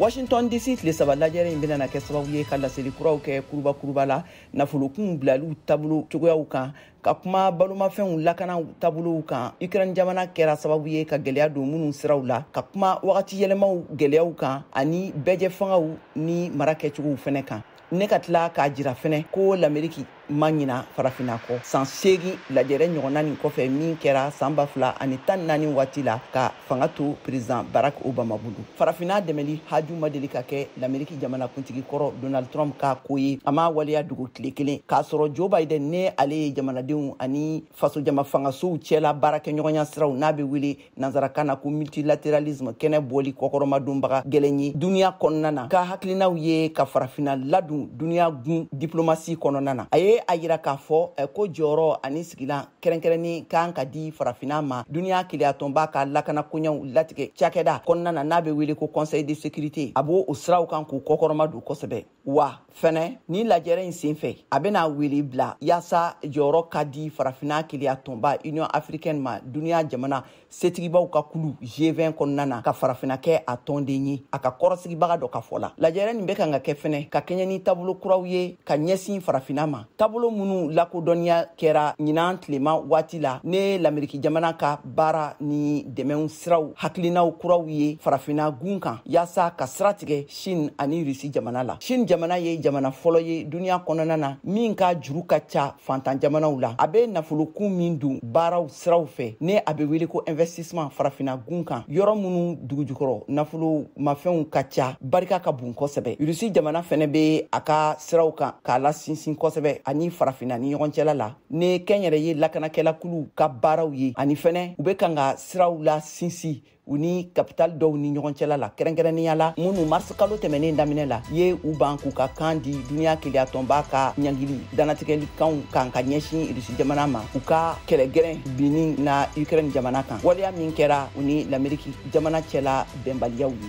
Washington DC tile 3 lajɛrɛ in bɛna kɛ sababu ye ka laseli kuraw kɛ kuruba kuruba la, nafolokun bilaliw taabolo cogoyaw kan, ka kuma balomafɛnw lakana taabolow kan, Ukraine jamana kɛra sababu ye ka gɛlɛya don minnu siraw la, ka kuma wagati yɛlɛmaw gɛlɛyaw kan ani bɛɛjɛ fangaw ni mara kɛcogow fɛnɛ kan. Ne ka tila k'a jira fɛnɛ ko l'Ameriki ma ɲina farafinna kɔ san 8 lajɛrɛ ɲɔgɔnna nin kɔfɛ min kɛra san 2014 waati la ka fanga to président Barack Obama bolo. Farafinna dɛmɛli haju ma deli ka kɛ l'Ameriki jamanakuntigi kɔrɔ Donald Trump ka ko ye. A ma waleya dogo tile kelen k'a sɔrɔ Joe Biden ne ale ye jamanadenw ani fasojama fangasow cɛla baarakɛɲɔgɔnya siraw n'a bɛ wele nansarakan na ko multilatéralisme kɛnɛ bɔli kɔkɔrɔmadonbaga gɛlɛn ye duniya kɔnɔna na, ka hakilinaw ye ka farafinna ladon duniya gun diplomasi kɔnɔna na. A ye a yira k'a fɔ ko jɔyɔrɔ ani sigilan kɛrɛnkɛrɛnni kan ka di farafinna ma duniya keleyatɔnba ka lakana koɲɛw latigɛ cakɛda kɔnɔna na n'a bɛ wele ko Conseil de sécurité. A b'o o siraw kan k'u kɔkɔrɔma don kosɛbɛ. Wa fɛnɛ ni lajɛrɛ in sen fɛ, a bɛna wele bila yaasa jɔyɔrɔ ka di farafinna keleyatɔnba Union africaine ma duniya jamana setigibaw ka kulu G20 kɔnɔna na, ka farafinna kɛ a tɔnden ye, a ka kɔrɔsigibaga dɔ ka fɔ la. Lajɛrɛ nin bɛ kan ka kɛ fɛnɛ ka kɛɲɛ ni taabolo kuraw ye ka ɲɛsin farafinna ma, taabolo minnu lakodɔnniya kɛra ɲinan tilema waati la ne l'Ameriki jamana ka baara ni dɛmɛw siraw hakilinaw kuraw ye farafinna gun kan yaasa ka sira tigɛ Chine ani Russie jamana la. Chine jamana ye jamana fɔlɔ ye duniya kɔnɔna na min ka juru ka ca fantan jamanaw la. A bɛ nafolokun min don baaraw siraw fɛ ne a bɛ wele ko investissement farafinna gun kan, yɔrɔ minnu dugujukɔrɔ nafolo mafɛnw ka ca, barika ka bon kosɛbɛ. Russie jamana fɛnɛ bɛ a ka siraw kan k'a la sinsin kosɛbɛ ani farafinna ni ɲɔgɔn cɛla la ne kɛnyɛrɛye lakanakɛlakuluw ka baaraw ye, ani fɛnɛ u bɛ kan ka siraw la sinsin u ni capital dɔw ni ɲɔgɔn cɛla la, kɛrɛnkɛrɛnnenya la minnu mars kalo tɛmɛnen daminɛ la ye u ban k'u ka kan di duniya keleyatɔnba ka ɲangili dannatigɛlikanw kan ka ɲɛsin Rusi jamana ma u ka kɛlɛgɛrɛn binni na Ukraine jamana kan, waleya min kɛra u ni l'Ameriki jamana cɛla bɛnbaliyaw ye.